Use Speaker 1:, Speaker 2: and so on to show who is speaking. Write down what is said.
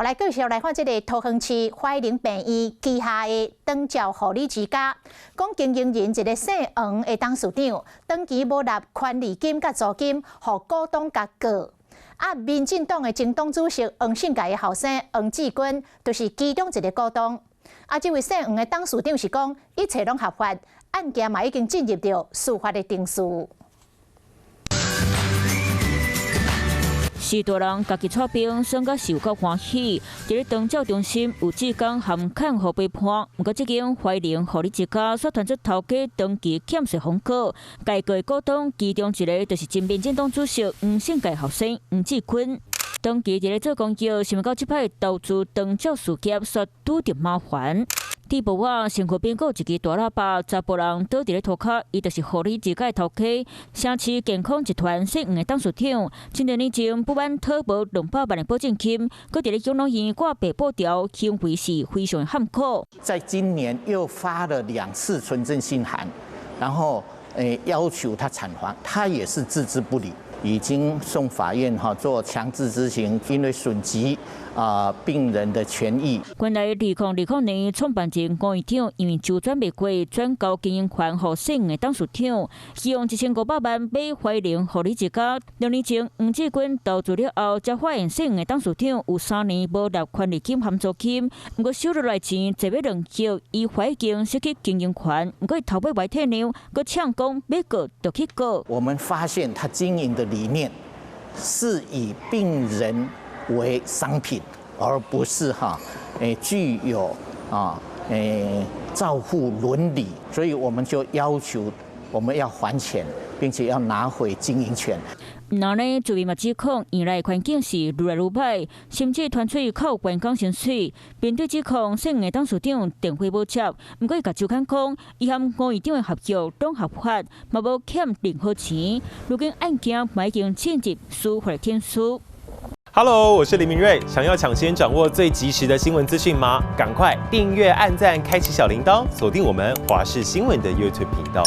Speaker 1: 來繼續來看這個桃園市懷寧病院旗下的長照護理之家，講經營人一个姓黃的董事長，長期無納權利金佮租金，予股東共告。啊，民進黨的前黨主席黃信介的後生黃志軍，就是其中一个股東。啊，這位姓黃的董事長是講一切攏合法，案件嘛已經進入著司法的程序。
Speaker 2: 是大人家己帶兵，算甲是有夠歡喜。佇咧長照中心有志工含看護陪伴，毋過這間懷寧護理之家煞傳出頭家長期欠稅風波，該個股東其中一个就是前民進黨主席黃信介後生黃志坤，長期佇咧做公益，想袂到這擺投資長照事業，煞拄著麻煩。佇埔仔身軀邊閣有一支大喇叭，查埔人倒佇咧塗跤，伊就是護理之家的頭家，城市健康集團姓黃的董事長，真濟年前不滿討無200萬的保證金，閣佇咧養老院掛白布條，行為是非常坎坷。
Speaker 3: 在今年又發了兩次存證信函，然後要求他償還，他也是置之不理，已經送法院哈做強制執行，因為損及啊病人的權益。
Speaker 2: 原來2020年創辦人吳院長因為周轉袂過，轉交經營權予姓黃的董事長，希望1500萬買懷寧護理之家。2年前黃志軍投資了後，才發現姓黃的董事長有3年無納權利金和租金，毋過收落來錢濟欲2億，伊懷疑已經失去經營權，毋過伊頭尾袂退讓，閣嗆講欲告就去告。
Speaker 3: 我們發現他經營的理念是以病人為商品，而不是哈具有啊照護倫理，所以我們就要求我們要還錢，並且要拿回經營權。
Speaker 2: 然後呢，住院嘛指控院內環境是愈來愈歹，甚至傳出扣員工薪水。面對指控，姓黃的董事長電話無接，毋過伊共周刊講，伊和吳院長的合約攏合法，嘛無欠任何錢。如今案件已經進入司法程序。
Speaker 4: Hello，我是林明瑞。想要搶先掌握最及時的新聞資訊嗎？趕快訂閱、按讚、開啟小鈴鐺，鎖定我們華視新聞的 YouTube 頻道。